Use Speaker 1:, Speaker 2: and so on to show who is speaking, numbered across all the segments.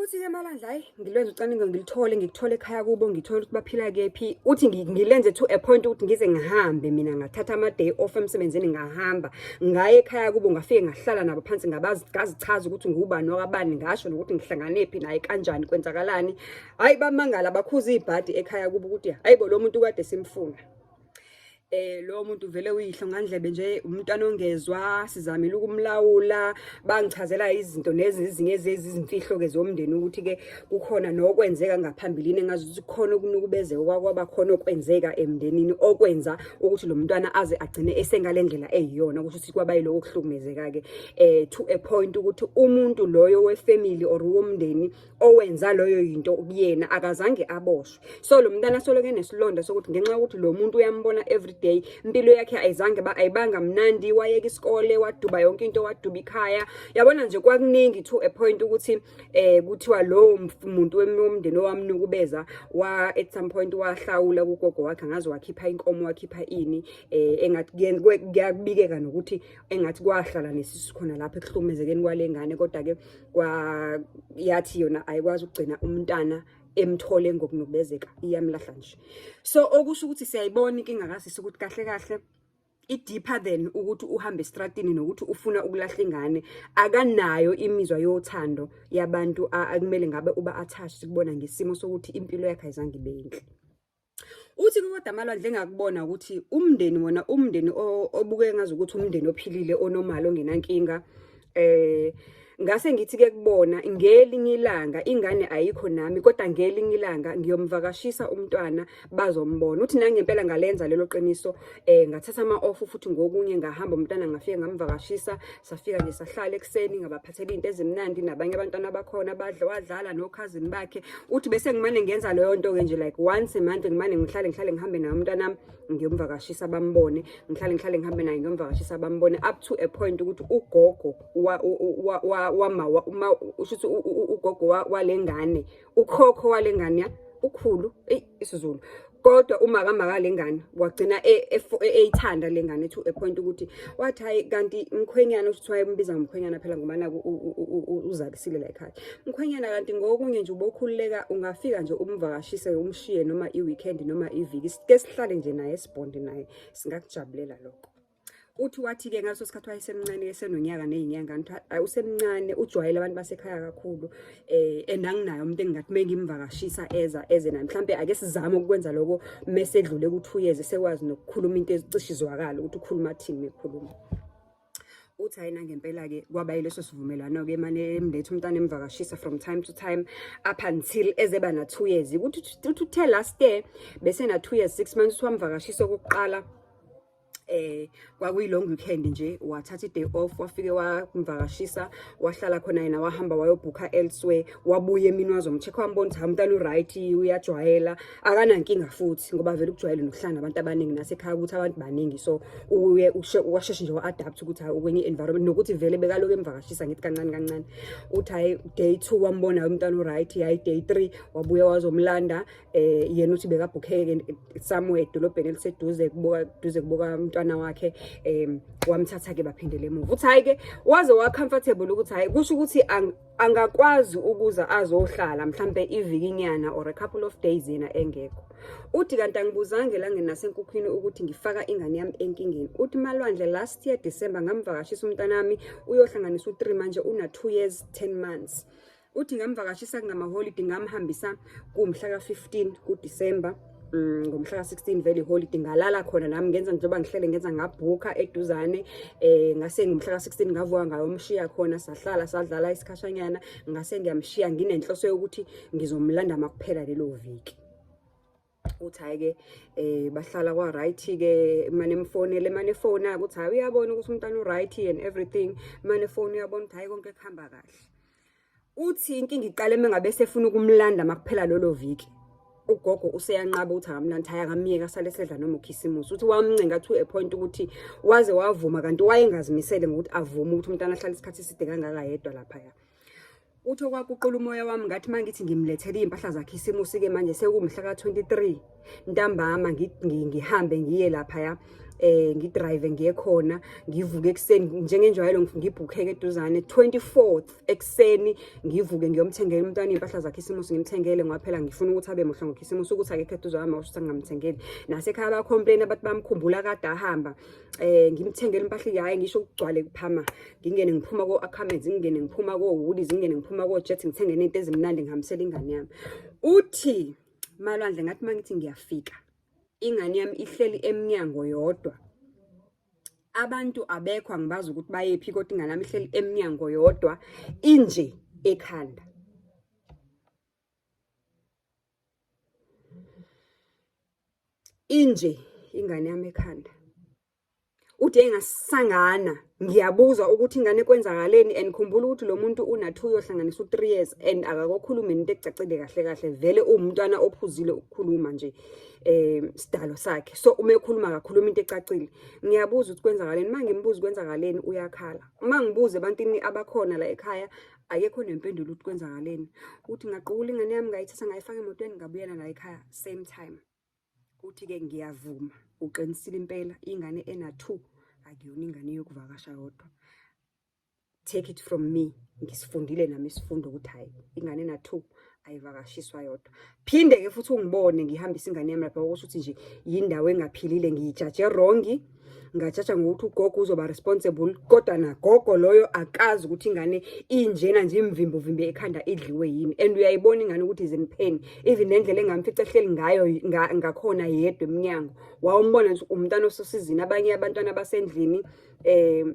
Speaker 1: Uthi-ke Malwandle, hhayi, ngilwenze ucwaningo, ngilithole, ngikuthole ekhaya kubo, ngithole ukuthi baphila kephi. Uthi ngilenze to a point ukuthi ngize ngihambe mina, ngathatha ama-day off emsebenzini, ngahamba ngaya ekhaya kubo, ngafike ngahlala nabo phansi, ngazichaza ukuthi ngubani wakabani, ngasho nokuthi ngihlanganephi naye kanjani, kwenzakalani. Hhayi, bamangala, bakhuza ibhadi ekhaya kubo ukuthi hhayi bo, lo muntu kade simfuna. Lo muntu vele uyihlo ngandlebe nje, umntwana ongezwa, sizamile ukumlawula. Bangichazela izinto nezinye ezizimfihlo ke zomndeni, ukuthi ke kukhona nokwenzeka ngaphambilini, engazi ukuthi kukhona ukunukubezeka kwakwaba khona okwenzeka emndenini okwenza ukuthi lo mntwana aze agcine esengale ndlela eyiyona, kusho ukuthi kwaba yiloko kuhlukumezeka ke, to a point ukuthi umuntu loyo wefamily or womndeni owenza loyo yinto kuyena akazange aboshwe. So lo mntana soloke enesilonda sokuthi ngenxa yokuthi lo muntu uyambona every day, impilo yakhe ayizange ayibanga mnandi, wayeka isikole, waduba yonke into, waduba ikhaya, yabona nje, kwakuningi to a point ukuthi kuthiwa lowo muntu womndeni owamnukubeza wa at some point wahlawula kugogo wakhe, angazi wakhipha inkomo, wakhipha ini, engathi kuyabikeka nokuthi engathi kwahlala nesisu khona lapho ekuhlukumezekeni kwale ngane. Kodwa ke kwa yathi yona ayikwazi ukugcina umntana emthole ngokunukubezeka, iyamlahla nje. So okusho ukuthi siyayibona inkinga kasisi ukuthi kahle kahle i-deeper than ukuthi uhambe estratini nokuthi ufuna ukulahla ingane. Akanayo imizwa yothando yabantu akumele ngabe uba attached kubona, ngesimo sokuthi impilo yakhe ayizange ibe yinhle. Uthi kodwa Malwandle, engakubona ukuthi umndeni wona, umndeni obuke ngazi ukuthi umndeni ophilile, onormal, ongenankinga. Ngase ngithi ke kubona, ngelinye ilanga, ingane ayikho nami, kodwa ngelinye ilanga ngiyomvakashisa umntwana, bazombona. Uthi nangempela ngalenza lelo qiniso, ngathatha ama off futhi ngokunye, ngahamba umntwana, ngafika ngamvakashisa. Safika nje sahlala ekuseni, ngabaphathela izinto ezimnandi nabanye abantwana bakhona, badla, wadlala nokhazini bakhe. Uthi bese ngimane ngenza leyo nto ke nje like once a month, ngimane ngihlale ngihambe naye umntwana, ngiyomvakashisa, bambone, ngihlale ngihambe naye, ngiyomvakashisa, bambone, up to a point ukuthi ugogo wa wama uma usho ukuthi ugogo walengane, ukhokho walengane, ya ukhulu, eyi, isiZulu, kodwa uma kamaka lengane wagcina eyithanda lengane to a point ukuthi wathi, "Hayi, kanti mkhwenyana," usho ukuthi wayembiza ngomkhwenyana phela ngoba naku uzalisile la ekhaya, "Mkhwenyana, kanti ngokunye nje ubokhululeka, ungafika nje umvakashise, umshiye noma i-weekend noma iviki, sike sihlale nje naye, sibonde naye, singakujabulela lokho." Uthi wathi-ke ngaleso sikhathi wayesemncane, esenonyaka ney'nyanga, ngithi usemncane, ujwayele abantu basekhaya kakhulu, and anginayo umuntu engingathi uma ngimvakashisa eza eze naye. Mhlampe ake sizame ukwenza lokho mese edlule ku-2 years, esekwazi nokukhuluma into ezicishe izwakala ukuthi ukhuluma athini mekhuluma. Uthi hayi, nangempela-ke kwaba yileso sivumelwano-ke, mane emlethe umntwana, emvakashisa from time to time up until ezeba na-2 years. Ukuthi uthi uthe last year bese na-2 years 6 months, uthi wamvakashisa okokuqala, kwakuyi long weekend nje, wathatha i-day off, wafike wamvakashisa, wahlala khona, yena wahamba wayobhukha elsewhere, wabuya emini wazomcheck, wambona ukuthi umntwana uright, uyajwayela, akanankinga futhi, ngoba vele ukujwayele nokuhlala nabantu abaningi nasekhaya ukuthi abantu baningi. So uye washeshe nje wa-adapt ukuthi hayi, ukwenye i-environment, nokuthi vele bekaloku emvakashisa, ngithi kancane kancane. Uthi hayi, day 2 wambona umntwana uright. Hayi, day 3 wabuya wazomlanda. Yena uthi bekabhukheke somewhere edolobheni eliseduze kubuka duze kubuka umntwana wakhe, wamthatha ke, baphindele emuva. Uthi hayi ke, waze wa comfortable ukuthi hayi, kusho ukuthi angakwazi ukuza azohlala mhlambe ivikinyana or a couple of days yena engekho. Uthi kanti angibuzange la ngenasenkukhwini ukuthi ngifaka ingane yami enkingeni. Uthi Malwandle, last year December ngamvakashisa umntanami, uyohlanganisa u3 manje, una 2 years 10 months. Uthi ngamvakashisa kungamaholidi, ngamhambisa kumhla ka-15 kuDisemba, ngomhla ka-16 vele iholidi, ngalala khona nami, ngenza njengoba ngihlele ngenza, ngabhukha eduzane, ngase ngomhla ka-16 ngavuka ngayomshiya khona, sahlala sadlala isikhashanyana, ngase ngiyamshiya nginenhloso yokuthi ngizomlanda makuphela lelo viki. Uthi hhayi-ke, bahlala kwa-right-ke, mane emfonele, mane efona ukuthi hhayi, uyabona ukuthi umntwana u-right and everything, mane efona uyabona ukuthi hhayi, konke kuhamba kahle. Uthi inkinga iqale mengabe sefuna ukumlanda makuphela lolo viki, ugogo useyanqaba ukuthi akamlandi, hayi, akamyeka asale esedla noma ukhisimusi. Uthi wamncenga to a point ukuthi waze wavuma, kanti wayengazimisele ngokuthi avume ukuthi umntwana ahlale isikhathi eside kangaka yedwa laphaya. Uthi okwakuqula umoya wami, ngathi uma ngithi ngimlethele iy'mpahla zakhisimusi-ke manje, sekuwumhla ka-23 ntambama, ngihambe ngiye laphaya. Ngidrive ngiye khona, ngivuke ekuseni njengenjwayelo, ngibhukheke eduzane 24th ekuseni, ngivuke ngiyomthengela umntwana iy'mpahla zakhisimusi, ngimthengele ngoba phela ngifuna ukuthi abe muhle ngokhisimusi. Ukuthi akekho eduze kwami awusho ukuthi ngingamthengeli. Nasekhaya bacomplain abantu, bamkhumbula kade ahamba. Ngimthengele impahla, yaye ngisho ukugcwale kuphama, ngingene ngiphuma ko-Ackermans, ngingene ngiphuma ko-Woolies, ngingene ngiphuma ko-Jet, ngithenge nento ezimnandi, ngihambisele ingane yami. Uthi Malwandle, ngathi uma ngithi ngiyafika, ingane yami ihleli emnyango yodwa, abantu abekho, angibazi ukuthi bayephi, kodwa ingane yami ihleli emnyango yodwa, inje ekhanda, inje ingane yami ekhanda. Ude engasangana, ngiyabuza ukuthi ingane kwenzakaleni, and khumbula ukuthi lo muntu una-2, uyohlanganisa u-3 years, and akakokhulumi into ecacile kahle kahle. Vele uwumntwana ophuzile ukukhuluma nje, sidalo sakhe. So uma ekhuluma akakhuluma into ecacile. Ngiyabuza ukuthi kwenzakaleni. Uma ngimbuza kwenzakaleni, uyakhala. Uma ngibuza ebantwini abakhona la ekhaya, akekho nempendulo ukuthi kwenzakaleni. Uthi ngaqukula ingane yami, ngayithatha, ngayifaka emotweni, ngabuyela la ekhaya same time. Uthi-ke ngiyavuma, uqinisile impela, ingane ena-2 akuyona ingane yokuvakasha yodwa. Take it from me, ngisifundile nami isifundo ukuthi hhayi, ingane ena-2 ayivakashiswa yodwa. Phinde-ke futhi ungibone ngihambisa ingane yami lapha, okusho ukuthi nje yindawo engaphilile. Ngiyijaje wrong, ngajaja ngokuthi ugogo uzoba responsible, kodwa nagogo loyo akazi ukuthi ingane injena nje, imvimbo vimbe ekhanda, idliwe yini, and uyayibona ingane ukuthi is in pain. Even nendlela engamfica ehleli ngayo ngakhona yedwa emnyango, wawumbona nje umntwana ososizini, abanye abantwana basendlini,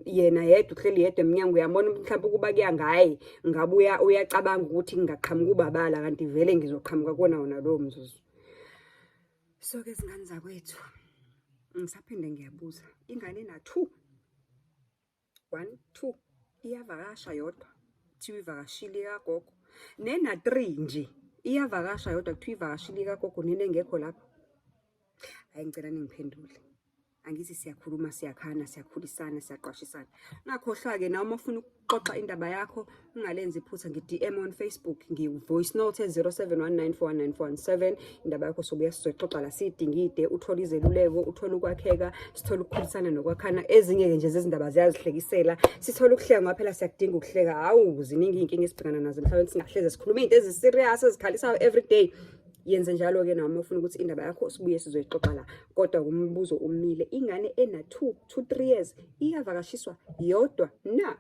Speaker 1: yena yedwa uhleli yedwa emnyango. Uyabona mhlawumbe ukuba kuya ngaye, ngabe uyacabanga ukuthi ngingaqhamuka ubabala, kanti vele ngizoqhamuka kuwona wona lowo mzuzu. So-ke zingane zakwethu, ngisaphinde ngiyabuza, ingane ena-2, 1 2, iyavakasha yodwa, kuthiwa ivakashile kagogo? Nena-3 nje iyavakasha yodwa, kuthiwa ivakashile kagogo, nene engekho lapho? Hayi, ngicela ningiphendule. Angithi siyakhuluma, siyakhana, siyakhulisana, siyaqwashisana. Ungakhohlwa-ke nawe, uma ufuna ukuxoxa indaba yakho, ungalenzi iphutha, ngi-DM on Facebook, ngi-voice note 0719419417 indaba yakho. Sobuya sizoxoxa la, siyidingide, uthole izeluleko, uthole ukwakheka, sithole ukukhulisana nokwakhana. Ezinye-ke nje zezindaba ziyazihlekisela, sithole ukuhleka ngoba phela siyakudinga ukuhleka. Hawu, ziningi iy'nkinga esibhekana nazo emhlabeni, singahleze sikhuluma iy'nto ezi-serious ezikhalisayo every day. Yenze njalo-ke nawe uma ufuna ukuthi indaba yakho sibuye sizoyixoxa la. Kodwa kumbuzo umile, ingane ena-2 to 3 years iyavakashiswa yodwa na?